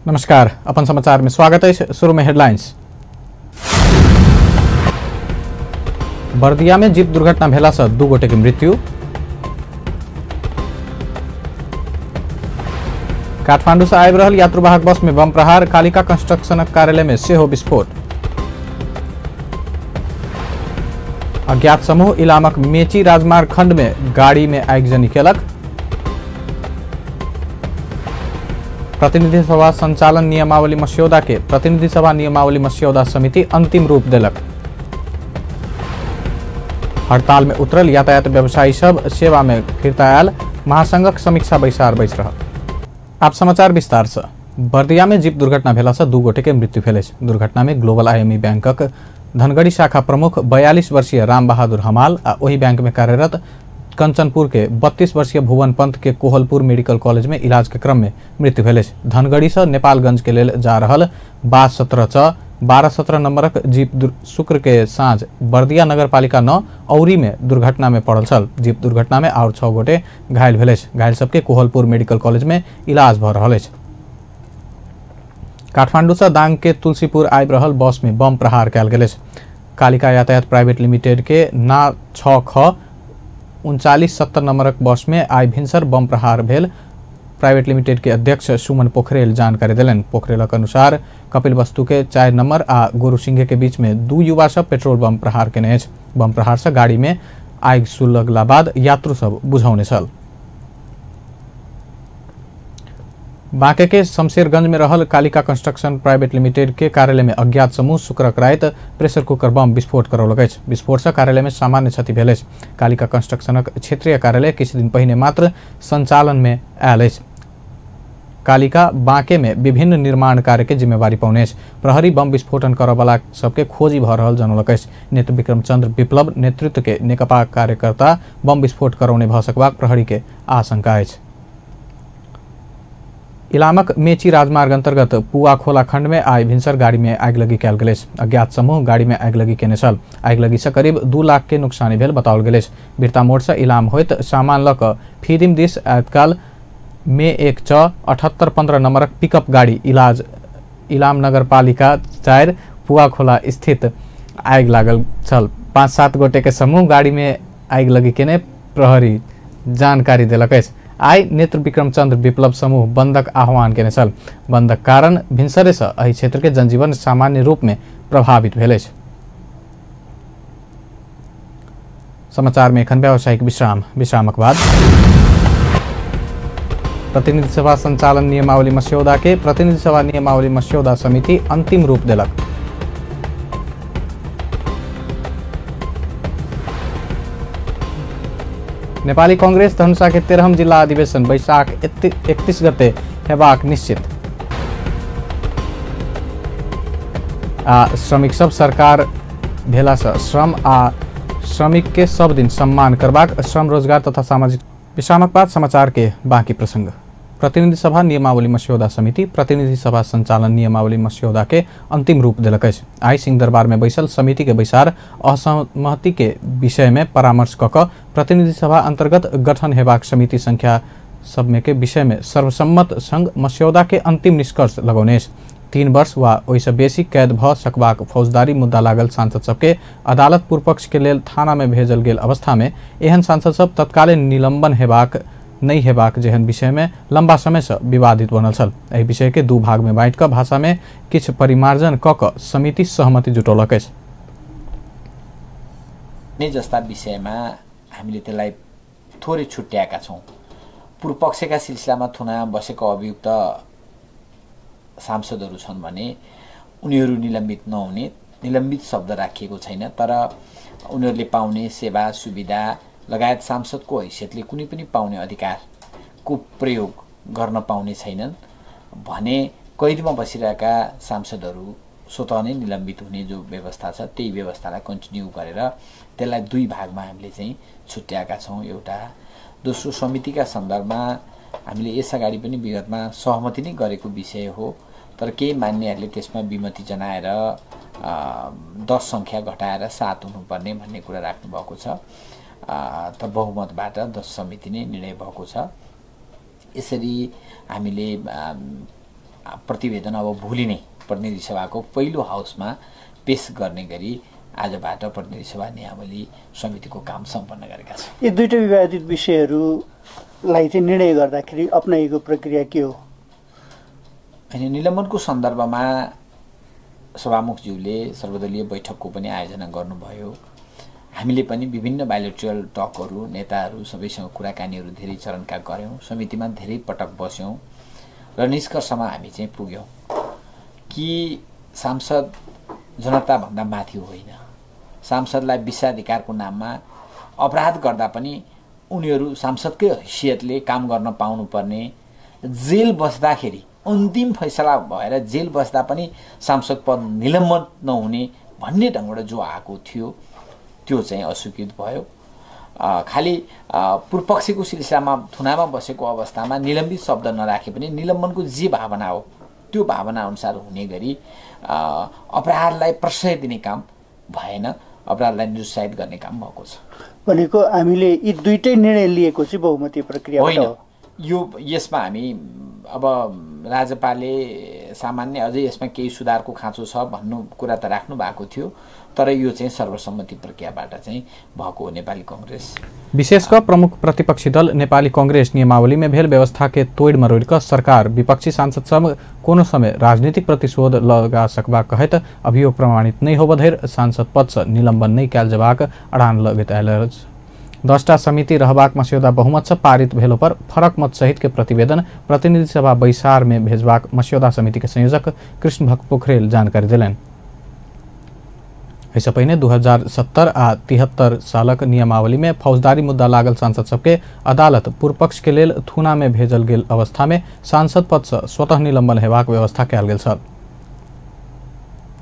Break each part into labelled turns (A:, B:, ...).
A: नमस्कार, अपन समाचार में स्वागत है। शुरू में हेडलाइंस। बर्दिया में जीप दुर्घटना भेला से 2 गोटे के मृत्यु। काठमांडू से आबि रहल यात्रुवाहक बस में बम प्रहार, कालिका कंस्ट्रक्शनक कार्यालय में सेहो विस्फोट। अज्ञात समूह इलामक मेची राजमार्ग खंड में गाड़ी में आगजनी केलक। प्रतिनिधि सभा संचालन नियमावली मस्यौदा के प्रतिनिधि सभा नियमावली मस्यौदा समिति अंतिम रूप देलक। हड़ताल में उतरल यातायात व्यवसायी सब सेवा में फिरता आयल, महासंघक समीक्षा बैसार बैस रहल। आप समाचार विस्तार से। बर्दिया में जीप दुर्घटना भेला से 2 गोटे के मृत्यु भेल अछि। दुर्घटना में ग्लोबल आईएमई बैंकक धनगढ़ी शाखा प्रमुख 42 वर्षीय राम बहादुर हमाल आ ओहि बैंक में कार्यरत कंचनपुर के 32 वर्षीय भुवन पंत के कोहलपुर मेडिकल कॉलेज में इलाज के क्रम में मृत्यु भेल अछि। धनगढ़ी से नेपालगंज के लेल जा रहल 1217 च 1217 नंबरक जीप शुक्र के साँझ बर्दिया नगरपालिका 9 औरी में दुर्घटना में पड़ल छल। जीप दुर्घटना में और 6 गोटे घायल भेल अछि। घायल सबके कोहलपुर मेडिकल कॉलेज में इलाज भ रहल अछि। काठमांडू से दांग के तुलसीपुर आबि रहल बस में बम प्रहार कयल गेल अछि। कालिका यातायात प्राइवेट लिमिटेड के ना 6 ख 3970 नंबरक बस में आइ भिनसर बम प्रहार भेल। प्राइवेट लिमिटेड के अध्यक्ष सुमन पोखरेल जानकारी देलनि। पोखरेलक अनुसार कपिल वस्तु के 4 नंबर आ गुरु सिंह के बीच में 2 युवा सब पेट्रोल बम प्रहार केने अछि। बम प्रहार से गाड़ी में आगि सुलगला बाद यात्रु सब बुझौने छल। बांके के शमशेरगंज में रहल कालिका कंस्ट्रक्शन प्राइवेट लिमिटेड के कार्यालय में अज्ञात समूह शुक्रक राति प्रेशर कुकर बम विस्फोट करौलक अछि। विस्फोट से कार्यालय में सामान्य क्षति भेल अछि। कालिका कंस्ट्रक्शनक क्षेत्रीय कार्यालय किछु दिन पहिने मात्र संचालन में आयल अछि। कालिका बांके में विभिन्न निर्माण कार्य के जिम्मेवारी पौने अछि। प्रहरी बम विस्फोटन करऽवला सबके खोजी भऽ रहल जनौलक अछि। नेत्र विक्रम चंद्र विप्लव नेतृत्व के नेकपा कार्यकर्ता बम विस्फोट करौने भऽ सकबाक प्रहरी के आशंका अछि। इलामक मेची राजमार्ग अंतर्गत पुआ खोला खंड में आइ भिनसर गाड़ी में आगिलगी कयल गेल अछि। अज्ञात समूह गाड़ी में आगिलगी केने छल। आगिलगी से करीब 2 लाख के नुकसानी भेल बताओल गेल अछि। बिरता मोड़ से इलाम होइत सामान लऽ कऽ फिदिम दिस आयतकाल मे 1 च 7815 नंबरक पिकअप गाड़ी इलाम नगरपालिका 4 पुआ खोला स्थित आगि लागल छल। 5-7 गोटे के समूह गाड़ी में आगिलगी केने प्रहरी जानकारी देलक अछि। आइ नेत्र विक्रम चंद्र विप्लव समूह बंदक आह्वान केने छल। बंदक कारण भिनसरे से एहि क्षेत्र के जनजीवन सामान्य रूप में प्रभावित भेल अछि। समाचार में एखन व्यावसायिक विश्राम। विश्रामक बाद प्रतिनिधि सभा संचालन नियमावली मस्यौदा के प्रतिनिधि सभा नियमावली मस्यौदा समिति अंतिम रूप देलक। नेपाली कांग्रेस धनुषा के 13 जिला अधिवेशन बैशाख 31 गते हेबाक निश्चित। आ श्रमिक सब सरकार भेला से श्रम आ श्रमिक के सब दिन सम्मान करबाक श्रम रोजगार तथा सामाजिक। विश्रामक बाद समाचार के बाकी प्रसंग। प्रतिनिधि सभा नियमावली मस्यौदा समिति प्रतिनिधि सभा संचालन नियमावली मस्यौदा के अंतिम रूप देलक अछि। आइ सिंहदरबार में बैसल समिति के बैसार असहमति के विषय में परामर्श कऽ कऽ प्रतिनिधि सभा अंतर्गत गठन हेबाक समिति संख्या सबमे के विषय में सर्वसम्मत संग मस्यौदा के अंतिम निष्कर्ष लगौने अछि। 3 वर्ष वा ओहिसँ बेसी कैद भऽ सकबाक फौजदारी मुद्दा लागल सांसद सबके अदालत पूर्वपक्ष के लेल थाना में भेजल गेल अवस्था में एहन सांसद सब तत्काले निलंबन हेबाक नहि हेबाक जेहन विषय में लंबा समय से विवादित बनल छल। एहि विषय के 2 भाग में बाँटि कऽ भाषा में किछु परिमार्जन कऽ कऽ समिति सहमति जुटौलक अछि।
B: जस्ता विषयमा हामीले त्यसलाई थोरै छुट्याएका छौँ। पूर्वपक्षका सिलसिलामा थुनामा बसेको अभियुक्त सांसदहरू छन् भने उनीहरू निलम्बित नहुने, निलम्बित शब्द राखिएको छैन, तर उनीहरूले पाउने सेवा सुविधा लगायत सांसदको हैसियतले कुनै पनि पाउने अधिकारको प्रयोग गर्न पाउने छैनन् भने कैदमा बसिरहेका सांसदहरू स्वतः नै निलम्बित हुने जो व्यवस्था छ त्यही व्यवस्थालाई कन्टिन्यू गरेर त्यसलाई 2 भागमा हामीले चाहिँ छुट्याएका छौँ। एउटा दोस्रो समितिका सन्दर्भमा हामीले यसअगाडि पनि विगतमा सहमति नै गरेको विषय हो, तर केही मान्यहरूले त्यसमा विमति जनाएर 10 संख्या घटाएर 7 हुनुपर्ने भन्ने कुरा राख्नुभएको छ। त बहुमतबाट 10 समिति नै निर्णय भएको छ। यसरी हामीले प्रतिवेदन अब भोलि नै प्रतिनिधि सभाको पहिलो हाउसमा पेश गर्ने गरी आजबाट प्रतिनिधि सभा नियमावली समितिको काम सम्पन्न गरेका छौँ।
C: यी दुईटै विवादित विषयहरूलाई चाहिँ निर्णय गर्दाखेरि अपनाइएको प्रक्रिया के हो?
B: अनि निलम्बनको सन्दर्भमा सभामुखज्यूले सर्वदलीय बैठकको पनि आयोजना गर्नुभयो। हामीले पनि विभिन्न बाइलेटरल टकहरू, नेताहरू सबैसँग कुराकानीहरू धेरै चरणका गऱ्यौँ, समितिमा धेरै पटक बस्यौँ र निष्कर्षमा हामी चाहिँ पुग्यौँ कि सांसद जनताभन्दा माथि होइन। सांसदलाई विशेषाधिकारको नाममा अपराध गर्दा पनि उनीहरू सांसदकै हैसियतले काम गर्न पाउनुपर्ने, जेल बस्दाखेरि अन्तिम फैसला भएर जेल बस्दा पनि सांसद पद निलम्बन नहुने भन्ने ढङ्गबाट जो आएको थियो त्यो चाहिँ अस्वीकृत भयो। खालि पूर्वपक्षको सिलसिलामा थुनामा बसेको अवस्थामा निलम्बित शब्द नराखे पनि निलम्बनको जे भावना हो त्यो भावना अनुसार हुने गरी अपराधलाई प्रश्रय दिने काम भएन, अपराधलाई निरुत्साहित गर्ने काम भएको छ।
C: भनेको हामीले यी दुईटै निर्णय लिएको चाहिँ बहुमतीय प्रक्रिया
B: होइन। यो यसमा हामी अब राजपाले सामान्य अझै यसमा केही सुधारको खाँचो छ भन्नु कुरा त राख्नु भएको थियो, तर यो चाहिँ सर्वसम्मति प्रक्रियाबाट चाहिँ भएको हो। नेपाली कांग्रेस
A: विशेष क प्रमुख प्रतिपक्षी दल नेपाली कांग्रेस नियमावली में भेल व्यवस्था के तोड़ मरोड़ क सरकार विपक्षी सांसद सब कोनो समय राजनीतिक प्रतिशोध लगा सकबाक कहैत अभियोग प्रमाणित नहीं होब धरि सांसद पद से निलंबन नहीं कयल जेबाक अड़ान लगैत आयल अछि। 10टा समिति रहबाक मस्यौदा बहुमत से पारित भेलो पर फरक मत सहित के प्रतिवेदन प्रतिनिधि सभा बैसार में भेजबाक मस्यौदा समिति के संयोजक कृष्ण भक्त पोखरेल जानकारी देलनि। एहिसँ पहिने 2070 आ 73 सालक नियमावली में फौजदारी मुद्दा लागल सांसद सबके अदालत पूर्वपक्ष के लेल थूना में भेजल गेल अवस्था में सांसद पद से स्वतः निलंबन हेबाक व्यवस्था कयल गेल छल।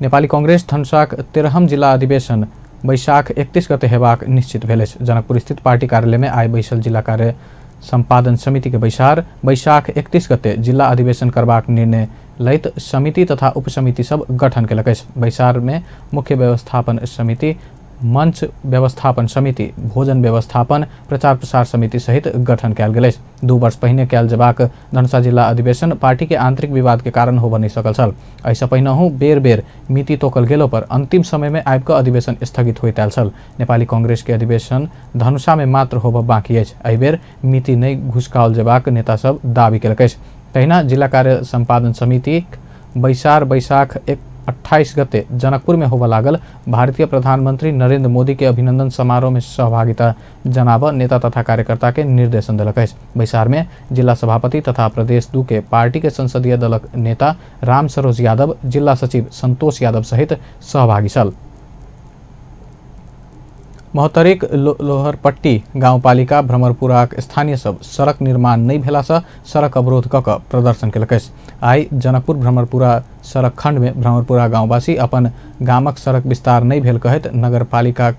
A: नेपाली कांग्रेस धनुषाक 13म जिला अधिवेशन वैशाख 31 गते हेबाक निश्चित भेल अछि। जनकपुर स्थित पार्टी कार्यालय में आइ बैसल जिला कार्य संपादन समिति के बैसार वैशाख 31 गते जिला अधिवेशन करबाक निर्णय लैत समिति तथा उपसमिति सब गठन केलक अछि। बैसार में मुख्य व्यवस्थापन समिति, मंच व्यवस्थापन समिति, भोजन व्यवस्थापन, प्रचार प्रसार समिति सहित गठन कयल गेल अछि। 2 वर्ष पहिने कयल जेबाक धनुषा जिला अधिवेशन पार्टी के आंतरिक विवाद के कारण होबय नहि सकल छल। एहिसँ पहिनहु बेर बेर मिति तोकल गेलो पर अंतिम समय में आबि कऽ अधिवेशन स्थगित होइत आयल छल। नेपाली कांग्रेस के अधिवेशन धनुषा में मात्र होबय बाँकी अछि। एहि बेर मिति नहि घुसकाओल जेबाक नेता सब दावी केलक अछि। तहिना जिला कार्य संपादन समितिक बैसार वैशाख 28 गते जनकपुर में होबय लागल भारतीय प्रधानमंत्री नरेंद्र मोदी के अभिनंदन समारोह में सहभागिता जनाब नेता तथा कार्यकर्ता के निर्देशन देलक अछि। बैसार में जिला सभापति तथा प्रदेश 2 के पार्टी के संसदीय दलक नेता राम सरोज यादव, जिला सचिव संतोष यादव सहित सहभागी छल। महोत्तरीक लोहरपट्टी गाउँपालिका भ्रमरपुराक स्थानीय सब सड़क निर्माण नहि भेलासँ सड़क अवरोध कऽ कऽ प्रदर्शन केलक अछि। आइ जनकपुर भ्रमरपुरा सड़क खंड में भ्रमरपुरा गाँववासी अपन गामक सड़क विस्तार नहि भेल कहैत नगरपालिका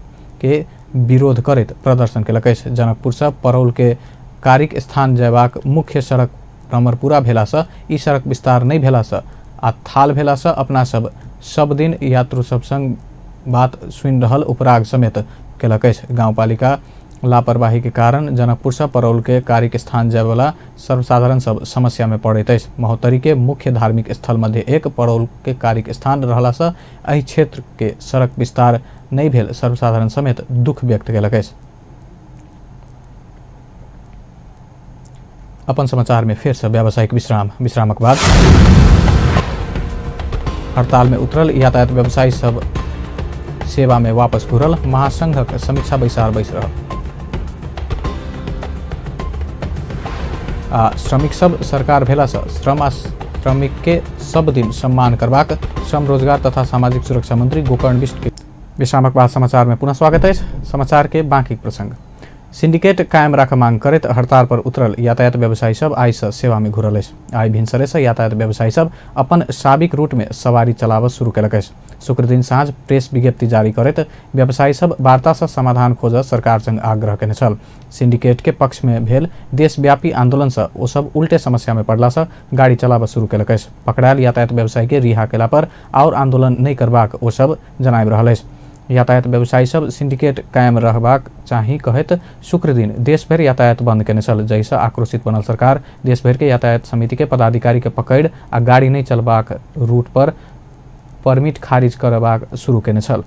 A: के विरोध करैत प्रदर्शन केलक अछि। जनकपुर से परौल के कारिक स्थान जयबाक मुख्य सड़क भ्रमरपुरा भेलासँ ई सड़क विस्तार नहि भेलासँ आ थाल भेलासँ अपना सब सब दिन यात्रु सब संग बात सुनि रहल उपराग समेत केलक अछि। गाउँपालिका लापरवाही के कारण जनकपुर से परौल के कारिक स्थान जायवला सर्वसाधारण सब समस्या में पड़ैत अछि। महोत्तरी के मुख्य धार्मिक स्थल मध्य एक परौल के कारिक स्थान रहला से एहि क्षेत्र के सड़क विस्तार नहि भेल सर्वसाधारण समेत दुख व्यक्त केलक अछि। अपन समाचार में फेर से व्यावसायिक विश्राम। विश्रामक बाद हड़ताल में उतरल यातायात व्यवसायी सब सेवा में वापस घुरल महासंघक समीक्षा बैसार बैस रहल आ श्रमिक सब सरकार भेला से श्रम आ श्रमिक के सब दिन सम्मान करबाक श्रम रोजगार तथा सामाजिक सुरक्षा मंत्री गोकर्ण बिष्ट के विश्रामक बाद समाचार में पुनः स्वागत अछि। समाचार के बाकी प्रसंग। सिंडिकेट कायम राख मांग करैत हड़ताल पर उतरल यातायात व्यवसायी सब आइ से सेवा में घुरल अछि। आइ भिनसरे से यातायात व्यवसायी सब अपन साबिक रूट में सवारी चलाबऽ शुरू केलक अछि। शुक्रदिन साँझ प्रेस विज्ञप्ति जारी करैत व्यवसायी सब वार्ता से समाधान खोजऽ सरकार संग आग्रह केने छल। सिंडिकेट के पक्ष में भेल देशव्यापी आंदोलन से ओ सब उल्टे समस्या में पड़ला से गाड़ी चलाबऽ शुरू केलक अछि। पकड़ायल यातायात व्यवसायी के रिहा केला पर और आंदोलन नहीं करबाक ओ सब जनाबि रहल अछि। यातायात व्यवसायी सब सिंडिकेट कायम रहबाक चाही कहैत शुक्रदिन देशभरि यातायात बंद केने छल, जाहिसँ आक्रोशित बनल सरकार देशभरि के यातायात समिति के पदाधिकारी के पकड़ आ गाड़ी नहि चलबाक रूट पर परमिट खारिज करबाक शुरू केने छल।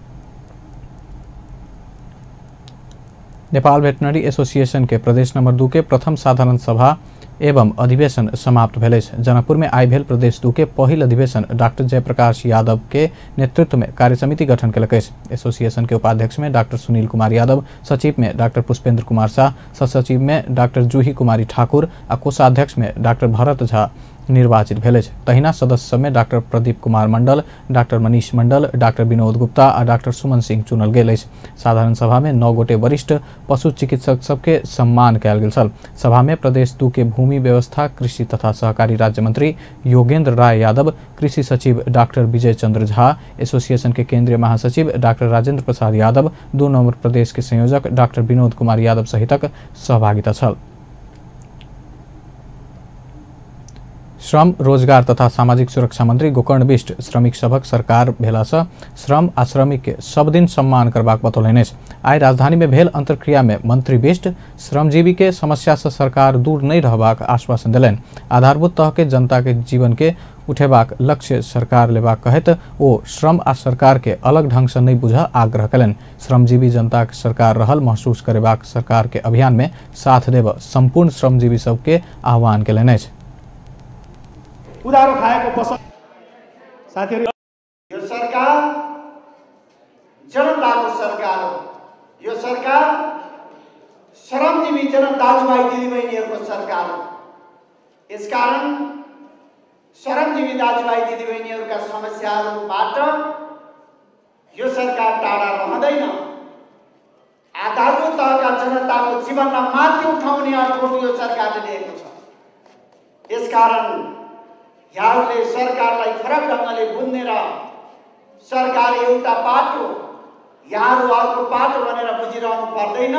A: नेपाल वेटनरी एसोसिएशन के प्रदेश नंबर 2 के प्रथम साधारण सभा एवं अधिवेशन समाप्त भेल अछि। जनकपुर में आइ भेल प्रदेश 2 के पहिल अधिवेशन डॉक्टर जयप्रकाश यादव के नेतृत्व में कार्यसमिति गठन केलक अछि। एसोसिएशन के उपाध्यक्ष में डॉक्टर सुनील कुमार यादव, सचिव में डॉक्टर पुष्पेंद्र कुमार शाह, सचिव में डॉक्टर जूही कुमारी ठाकुर आ कोषाध्यक्ष में डॉक्टर भरत झा निर्वाचित भेल अछि। तहिना सदस्य सब में doctor Pradeep Kumar Mandal, doctor Manish Mandal, doctor Vinod Gupta आ डॉक्टर सुमन सिंह चुनल गेल अछि। साधारण सभा में 9 गोटे वरिष्ठ पशु चिकित्सक सबके सम्मान कयल गेल छल। सभा में प्रदेश 2 के भूमि व्यवस्था, कृषि तथा सहकारी राज्य मंत्री योगेंद्र राय यादव, कृषि सचिव डॉक्टर विजय चंद्र झा, एसोसिएशन के केंद्रीय महासचिव डॉक्टर राजेंद्र प्रसाद यादव, 2 नंबर प्रदेश के संयोजक डॉक्टर विनोद कुमार यादव सहितक सहभागिता छल। श्रम रोजगार तथा सामाजिक सुरक्षा मंत्री गोकर्ण बिष्ट श्रमिक सभक सरकार भेलासँ श्रम आ श्रमिक के सब दिन सम्मान करबाक बतौलनि अछि। आइ राजधानी में भेल अंतर्क्रिया में मंत्री बिष्ट श्रमजीवी के समस्या से सरकार दूर नहीं रहबाक आश्वासन देलनि। आधारभूत तह के जनता के जीवन के उठेबाक लक्ष्य सरकार लेबाक कहैत ओ श्रम आ सरकार के अलग ढंग से नहीं बुझ आग्रह कयलनि। श्रमजीवी जनता के सरकार रहल महसूस करेबाक सरकार के अभियान में साथ देब संपूर्ण श्रमजीवी सबके आह्वान कयलनि अछि।
D: उधारो खाएको पसल साथीहरु,
E: यो सरकार जनताको सरकार हो। यो सरकार श्रमजीवी जन दाजुभाइ दिदीबहिनीहरूको सरकार हो। यसकारण श्रमजीवी दाजुभाइ दिदीबहिनीहरूका समस्याहरूबाट यो सरकार टाढा रहँदैन। आधारभूत तहका जनताको जीवनमा माथि उठाउने अठोट यो सरकारले लिएको छ। यसकारण यहाँहरूले सरकारलाई फरक ढङ्गले बुझ्ने र सरकार एउटा पाटो, यहाँहरू अर्को पाटो भनेर बुझिरहनु पर्दैन।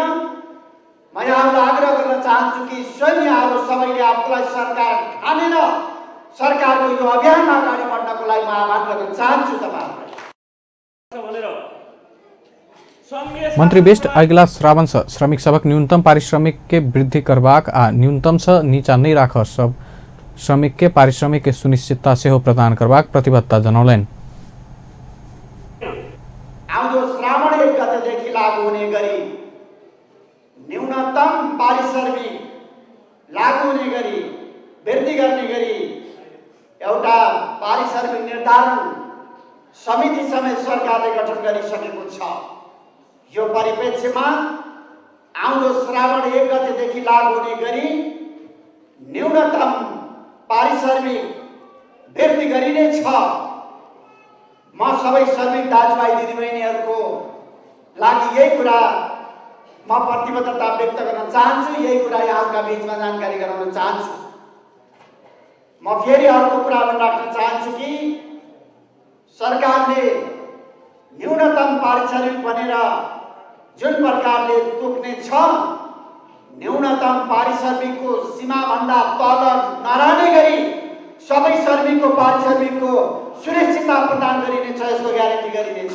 E: म यहाँहरूलाई आग्रह गर्न चाहन्छु कि स्वयं यहाँहरू सबैले आफूलाई सरकार ठानेर सरकारको यो अभियानमा अगाडि बढ्नको लागि म आह्वान गर्न चाहन्छु तपाईँहरूलाई।
A: मंत्री बिष्ट अगिला श्रावण से श्रमिक सभक न्यूनतम पारिश्रमिक के वृद्धि करबाक आ न्यूनतम से नीचा नहीं राख सब श्रमिक के पारिश्रमिक के सुनिश्चितता सेहो प्रदान करबाक प्रतिबद्धता जनौलनि।
E: आउँदो श्रावण 1 गतेदेखि लागू हुने गरी न्यूनतम पारिश्रमिक लागू हुने गरी वृद्धि गर्ने गरी एउटा पारिश्रमिक निर्धारण समिति समेत सरकारले गठन गरिसकेको छ। यो परिप्रेक्ष्यमा आउँदो श्रावण 1 गतेदेखि लागू हुने गरी न्यूनतम पारिश्रमिक वृद्धि गरिनेछ। म सबै श्रमिक दाजुभाइ दिदीबहिनीहरूको लागि यही कुरा म प्रतिबद्धता व्यक्त गर्न चाहन्छु। यही कुरा यहाँका बीचमा जानकारी गराउन चाहन्छु। म फेरि अर्को कुरा राख्न चाहन्छु कि सरकारले न्यूनतम पारिश्रमिक भनेर जुन प्रकारले तोक्ने छ, न्यूनतम पारिश्रमिकको सीमाभन्दा तल नरहने गरी सबै श्रमिकको पारिश्रमिकको सुनिश्चितता प्रदान गरिनेछ, यसको ग्यारेन्टी गरिनेछ।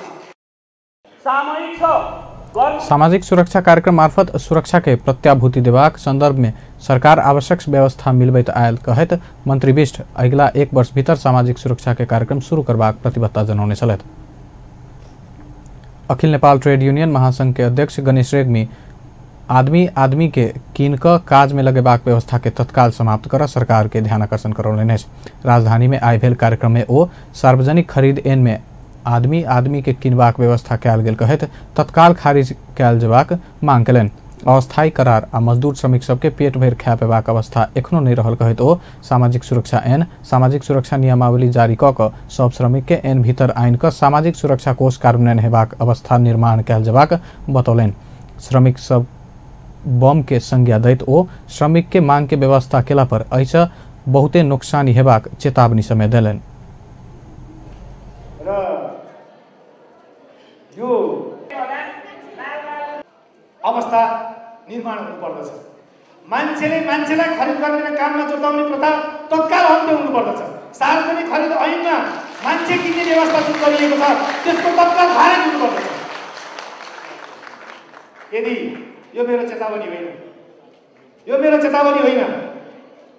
A: सामाजिक सुरक्षा कार्यक्रम मार्फत सुरक्षा के प्रत्याभूति देबाक संदर्भ में सरकार आवश्यक व्यवस्था मिलबैत आयल कहैत मंत्री बिष्ट अगिला 1 वर्ष भीतर सामाजिक सुरक्षा के कार्यक्रम शुरू करबाक प्रतिबद्धता जनौने छलथि। अखिल नेपाल ट्रेड यूनियन महासंघ के अध्यक्ष गणेश रेग्मी आदमी आदमी के कीन क काज में लगेबाक व्यवस्था के तत्काल समाप्त कर सरकार के ध्यान आकर्षण करौलनि अछि। राजधानी में आइ भेल कार्यक्रम में ओ सार्वजनिक खरीद एन में आदमी आदमी के किनबाक व्यवस्था कयल गेल कहैत तत्काल खारिज कयल जेबाक मांग कयलनि। अस्थायी करार आ मजदूर श्रमिक सबके पेट भरि खाए पेबाक अवस्था एखनो नहि रहल कहैत ओ सामाजिक सुरक्षा ऐन, सामाजिक सुरक्षा नियमावली जारी कऽ कऽ सब श्रमिक के ऐन भीतर आनि कऽ सामाजिक सुरक्षा कोष कार्यान्वयन हेबाक अवस्था निर्माण कयल जेबाक बतौलनि। श्रमिक सब बम के संज्ञा दैत ओ श्रमिक के मांग के व्यवस्था केला पर एहिसँ बहुते नुकसानी हेबाक चेतावनी समेत देलनि।
D: र यो अवस्था निर्माण हुनुपर्दछ। मान्छेले मान्छेलाई खरिद गर्ने र काममा जोताउने प्रथा तत्काल अन्त्य हुनुपर्दछ। सार्वजनिक खरिद ऐनमा मान्छे किन्ने व्यवस्था जुन गरिएको छ त्यसको तत्काल खारेज हुनुपर्दछ। यदि यो मेरो चेतावनी होइन, यो मेरो चेतावनी होइन,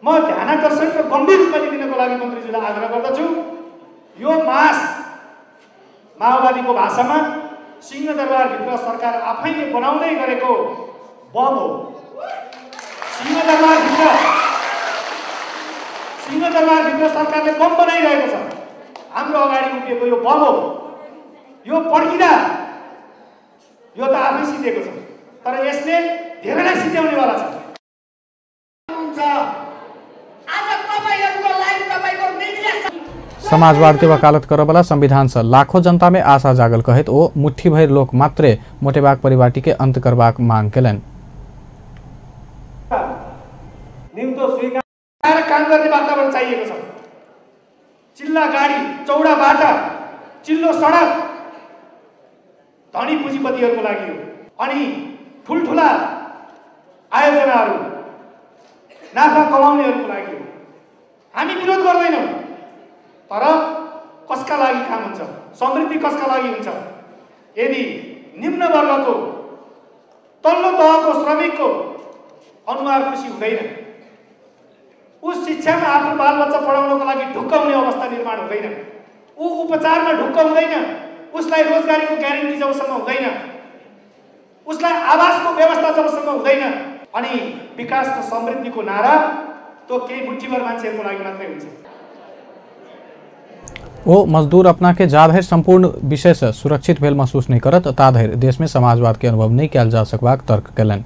D: म ध्यानाकर्षण र गम्भीर रूपमा लिदिनको लागि मन्त्रीज्यूलाई आग्रह गर्दछु। यो मास माओवादीको भाषामा सिंहदरबारभित्र सरकार आफैले बनाउँदै गरेको बम हो। सिंहदरबारभित्र सरकारले बम बनाइरहेको छ। हाम्रो अगाडि उभिएको यो बम हो। यो पड्किँदा यो त आफै सिद्धिएको छ, तर यसले धेरैलाई सिद्ध्याउनेवाला छ।
A: समाजवाद के वकालत करबला संविधान से लाखों जनता में आशा जागल कहैत ओ मुट्ठी भरि लोक मात्रे मोटेबाक परिवाटी के अंत करबाक मांग केलनि।
D: काम गर्ने वातावरण चाहिएको छ। चिल्ला गाडी, चौडा बाटा, चिल्लो सडक धनी पुँजीपतिहरूको लागि हो, अनि ठुल्ठुला आयोजनाहरू नाफा कमाउनेहरूको लागि हो। हामी विरोध गर्दैनौँ, तर कसका लागि काम हुन्छ, समृद्धि कसका लागि हुन्छ? यदि निम्न वर्गको तल्लो तहको श्रमिकको अनुहार खुसी हुँदैन, ऊ शिक्षामा आफ्नो बालबच्चा पढाउनको लागि ढुक्क हुने अवस्था निर्माण हुँदैन, ऊ उपचारमा ढुक्क हुँदैन, उसलाई रोजगारीको ग्यारेन्टी जबसम्म हुँदैन, उसलाई आवासको व्यवस्था जबसम्म हुँदैन, अनि विकास र समृद्धिको नारा त्यो केही मुठीभर मान्छेहरूको लागि मात्रै हुन्छ।
A: ओ मजदूर अपना के जा धरि संपूर्ण विषय से सुरक्षित भेल महसूस नहीं करत ता धरि देश में समाजवाद के अनुभव नहीं कयल जा सकबाक तर्क कयलनि।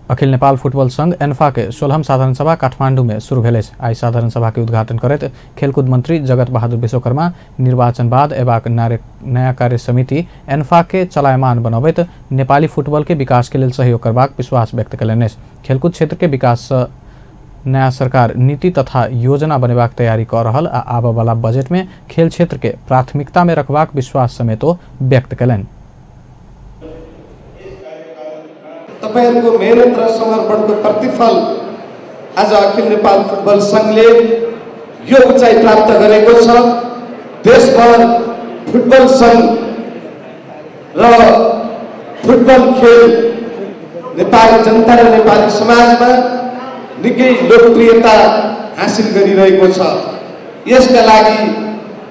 A: अखिल नेपाल फुटबॉल संघ एन्फा के 16म साधारण सभा काठमांडू में शुरू भेल अछि। आइ साधारण सभा के उद्घाटन करैत खेलकूद मंत्री जगत बहादुर विश्वकर्मा निर्वाचन बाद एबाक नया कार्य समिति एन्फा के चलायमान बनबैत नेपाली फुटबॉल के विकास के लेल सहयोग करबाक विश्वास व्यक्त कयलनि अछि। खेलकूद क्षेत्र के विकास नया सरकार नीति तथा योजना बनेबाक तैयारी कऽ रहल आ आबयवला बजट में खेल क्षेत्र के प्राथमिकता में रखबाक विश्वास समेत ओ व्यक्त कयलनि।
F: तपाईहरुको मेहनत र समर्पणको प्रतिफल आज अखिल नेपाल फुटबल संघले यो उचाइ प्राप्त गरेको छ। देशभर फुटबल संघ र फुटबल खेल नेपाली जनता र नेपाली समाजमा निकै लोकप्रियता हासिल गरिरहेको छ। यसका लागि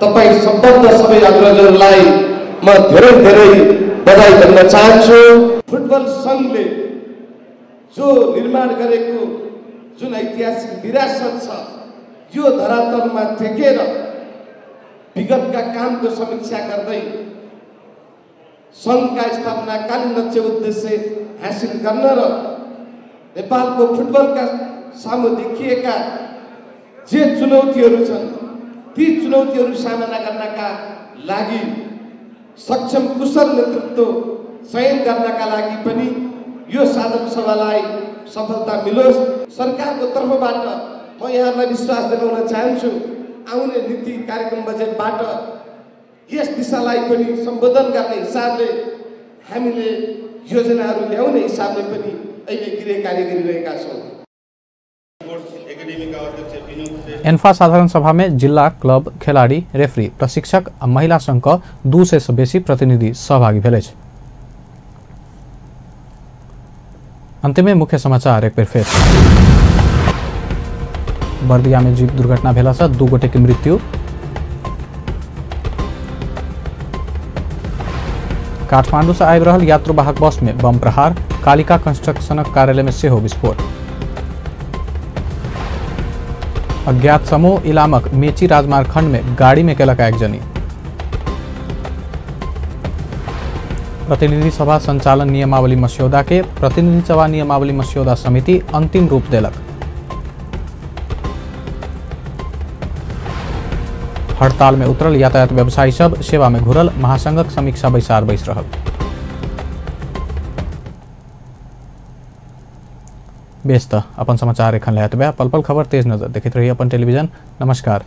F: तपाई सम्बद्ध सबै अग्रजहरूलाई म धेरै धेरै बधाई भन्न चाहन्छु। फुटबल संघले जो निर्माण गरेको जुन ऐतिहासिक विरासत छ, यो धरातलमा टेकेर विगतका कामको समीक्षा गर्दै संघका स्थापनाकालीन लक्ष्य उद्देश्य हासिल गर्न र नेपालको फुटबलका सामु देखिएका जे चुनौतीहरू छन् ती चुनौतीहरू सामना गर्नका लागि सक्षम कुशल नेतृत्व चयन गर्नका लागि पनि यो साधारण सभालाई सफलता मिलोस्। सरकारको तर्फबाट म यहाँलाई विश्वास दिलाउन चाहन्छु, आउने नीति कार्यक्रम बजेटबाट यस दिशालाई पनि सम्बोधन गर्ने हिसाबले हामीले योजनाहरू ल्याउने हिसाबले पनि अहिले गृह कार्य गरिरहेका छौँ।
A: एन्फा साधारण सभा में जिला क्लब खिलाड़ी रेफरी प्रशिक्षक आ महिला संघ के 200 से बेसी प्रतिनिधि सहभागी भेल अछि। अंत में मुख्य समाचार एक बेर फेर। बर्दिया में जीप दुर्घटना भेला से 2 गोटे के मृत्यु। काठमांडू से आबि रहल यात्रुवाहक बस में बम प्रहार, कालिका कंस्ट्रक्शनक कार्यालय में सेहो विस्फोट। अज्ञात समूह इलामक मेची राजमार्ग खंड में गाड़ी में केलक आगजनी। प्रतिनिधि सभा संचालन नियमावली मस्यौदा के प्रतिनिधि सभा नियमावली मस्यौदा समिति अंतिम रूप देलक। हड़ताल में उतरल यातायात व्यवसायी सब सेवा में घुरल, महासंघक समीक्षा बैसार बैस रहल। बेस त अपन समाचार एखन लए एतबे। पल पल खबर तेज नजर देखैत रही अपन टेलीविजन। नमस्कार।